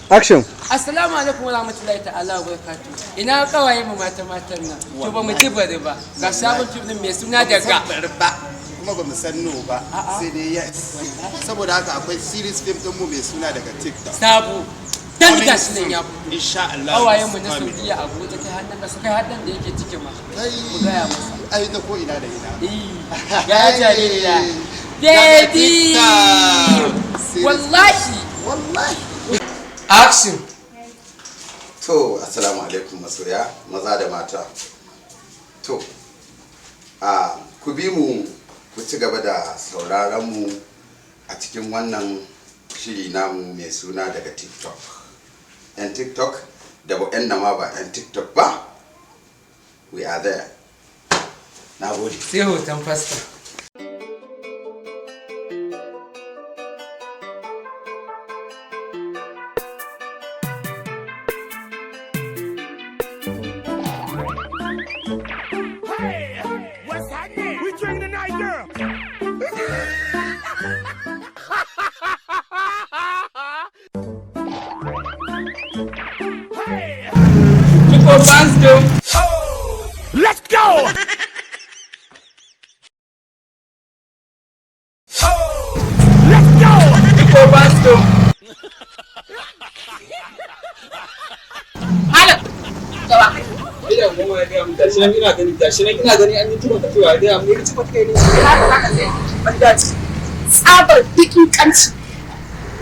Action. Assalamu alaikum wa rahmatullahi ta'ala wa barakatuh. Ina kawaye mu mata matan nan. To ba mu ji bari ba. Ga sabon fim din mai suna daga. Bari ba kuma ba mu san no ba, sai dai yes. Saboda haka akwai series film ɗinmu mai suna Daga TikTok. Sabo. Dan gashi nan ya fito. Insha Allah. Kawayen mu na Saudiya, Abuja, kai hannun da kai hannun da yake cikin ma. Kai. Mu gaya masa. Ai na ko ina da ina. Eh, ga jaririya. Daga Baby. TikTok. Series. Wallahi. Wallahi. Action. To, assalamu alaikum masoya, maza da mata. To, a ku bi mu ku ci gaba da sauraron mu a cikin wannan shiri namu mai suna Daga TikTok. 'Yan TikTok da ba 'yan ma ba 'yan TikTok ba, we are there. Na gode. Sai hoton fasta. Hey, what's happening? We drinking tonight, girl. Hey, Kiko fans do. let's go. Let's go. Kiko fans do. Malam, jawa. Ina goma ya gaya mun, gashi nan ina gani, gashi nan ina gani an yi tuba ka cewa ya gaya mun ci kai ne. Haka haka zai banda tsabar bikin kanci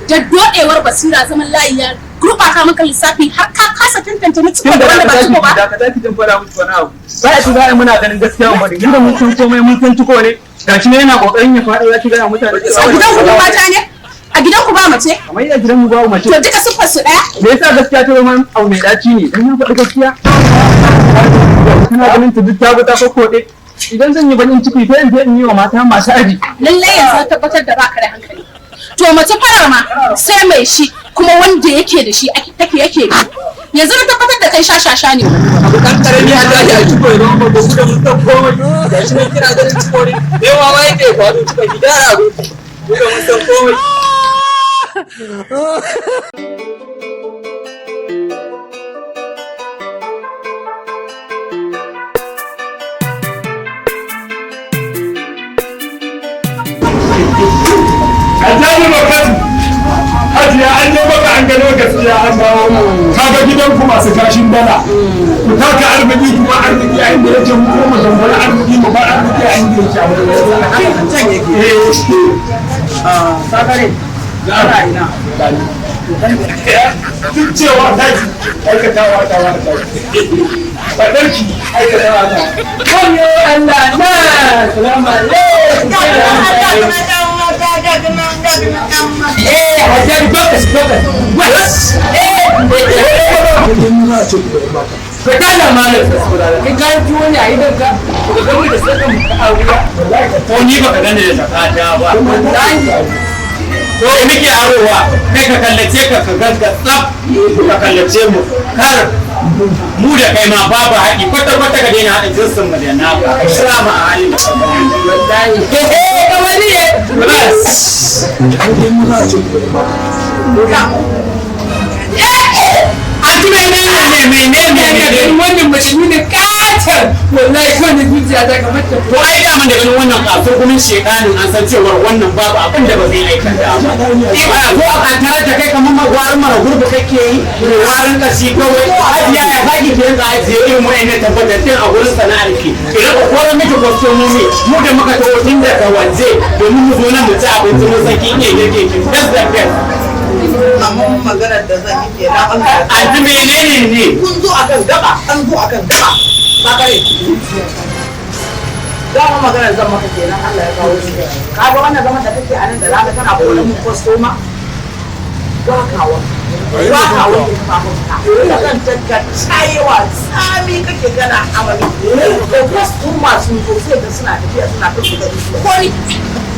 da dodewar basira, zaman layi ya gurɓata maka lissafi har ka kasa tantance na ciko da wanda ba ciko ba. Da ka tashi jin fara mutu wani abu. Ba ya tuga muna ganin gaskiya mu bari. Inda mun san komai, mun san ciko ne. Gashi ne yana kokarin ya faɗo, ya ci gaya mutane. A gidan ku duk mata ne? A gidan ku ba mace? Kamar yadda gidan mu babu mace. To duka siffar su ɗaya? Me yasa gaskiya ta zama abu mai ɗaci ne? Dan ya faɗi gaskiya. Kana ganin ta duk ta bi ta kokkoɗe. Idan zan yi baƙin ciki sai in je in yi wa mata masu aji. Lallai yanzu na tabbatar da baka da hankali. To mace farar ma sai mai shi, kuma wanda yake da shi take yake bi. Yanzu na tabbatar da kai shashasha ne. Abu ɗan ƙarami an tashi a ciko ya zama babba, da mun san komai. Gashi nan kina ganin ciko ne. Me ma ma yake faɗo ciko ki gyara abu. Mu da mun san komai. Alhaji Bakatu, Hajiya an je maka an gano gaskiya an dawo. Kaga gidanku masu kashin dala. Ku taka arziki kuma arziki a inda yake, mu kuma zambara arziki mu bar arziki a inda yake a wurin. Can yake. Sakare. Ana ina. Duk cewa taki aikatawa ta wani taki. Fadarki aikatawa ta. Wayo Allah na. Salamu alaikum. Eh, Hajjari focus focus. What? Eh. Ka tana malam. Kai ka yi tuwo ne a idan ka. Ka gani da sakan a wuya. Ko ni baka gane da zakata ba. Wallahi. To muke arowa, kai ka kallace ka ka gaska tsaf, ka kallace mu kar mu da kai ma babu haɗi kwata kwata, ka daina haɗa jinsin mu da naka, ka shira mu a halin da ka gani. Wallahi. Eh, kamar ni ne. Bas. Anti menene ne menene Ina ne? ganin wannan mace nuna katar, wallahi kawai na zuciya ta kamar ta. To ai daman da ganin wannan kafin kuma shekanin an san cewar wannan babu abin da ba zai aikata ba. In ana ko a tare da kai kamar magwarin mara gurbi kake yi, mai warin kashi kawai. Hajiya ya zaki ki yanzu ajiye irin wa'annan tabbatattun a gurin sana'ar ki. Idan ka kora miki kwastomomi, mu da muka taho tun daga waje domin mu zo nan mu ci abinci, mun san kin iya girke ki best da best. Amma maganar da zan yi kenan, an ga Anti menene ne? Kun zo akan gaba, an zo akan gaba. Sakare, dama maganar zan maka kenan, Allah ya kawo shi. Kaga wannan zaman da kake a nan da rana kana kore mun kwastoma, wakawa wakawa ke kafin ka da kan tanka tsayewa tsami kake kana amali da kwastoma sun zo, sai ga suna tafiya suna tafi da su ko ni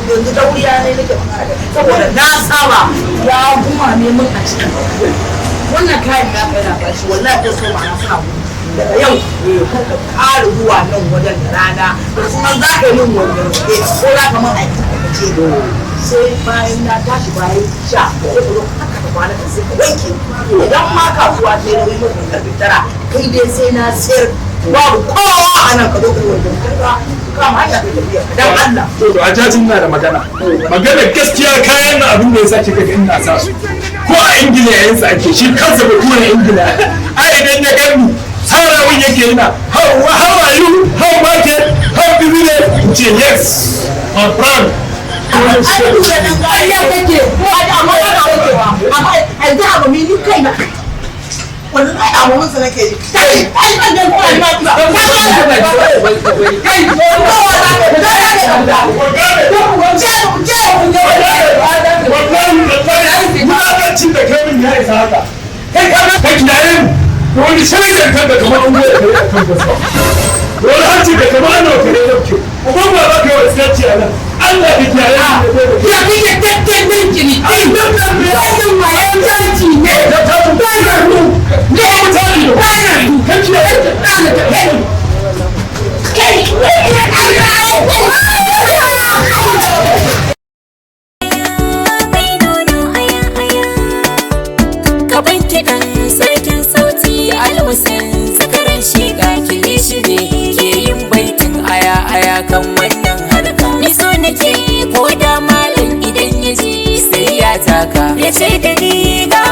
yanzu dauriya ne nake magana da saboda na saba ya guma ne mun a cikin wannan kayan da aka yana bashi. Wallahi kwastoma na suna gudu. Daga yau kar ka ƙara zuwa nan wajen da rana da sunan za ka yi min wannan roƙe ko za ka min aikace aikace, sai bayan na tashi bayan sha sai ka zo haka. ka kwana ka sai ka wanke. Idan ma kasuwa ta yi nauyi mafi karfe 9, kai dai sai na sayar babu kowa a nan, ka zo ka yi wanke ka kama hanya kai tafiya dan Allah. To a jajin na da magana. Magana gaskiya, kayan na abin da ya sake kaga ina sa su. Ko a Ingila yayin sa ake, shi kansa bature Ingila. Ai idan ya gani sarawun yake yana how are you, how market, how business, ce yes my friend. Ai ƙarya kake ko a amma kana wankewa, amma yanzu abu mi ni kai na wallahi abu sa nake yi. Kai ai ban dan ko ma ba kai ko ko da da Wallahi wallahi, wulakancin da kai min ya isa haka. Kai ka ka kiyaye mu wani shirin kan da kamar an goya kare kan gasa, wani hanci da kamar ana kare dauke uban ba za ka yi wa iskanci a nan. Allah ka kiyaye mu. Ya kike tattalin kini. Ai nan nan ne. Wannan wayan zanci ne. Da ta mu Ba na ru. ne mutane Ba na ru. ka kiyaye. Kai. Mai nono aya aya, kaban kiɗan sarkin sauti alwasan zakaran shiga kilishi ne ke yin baitin aya aya kan wannan harka. Ni so nake ko da malam idan ya ji sai ya taka ya ce da ni ga.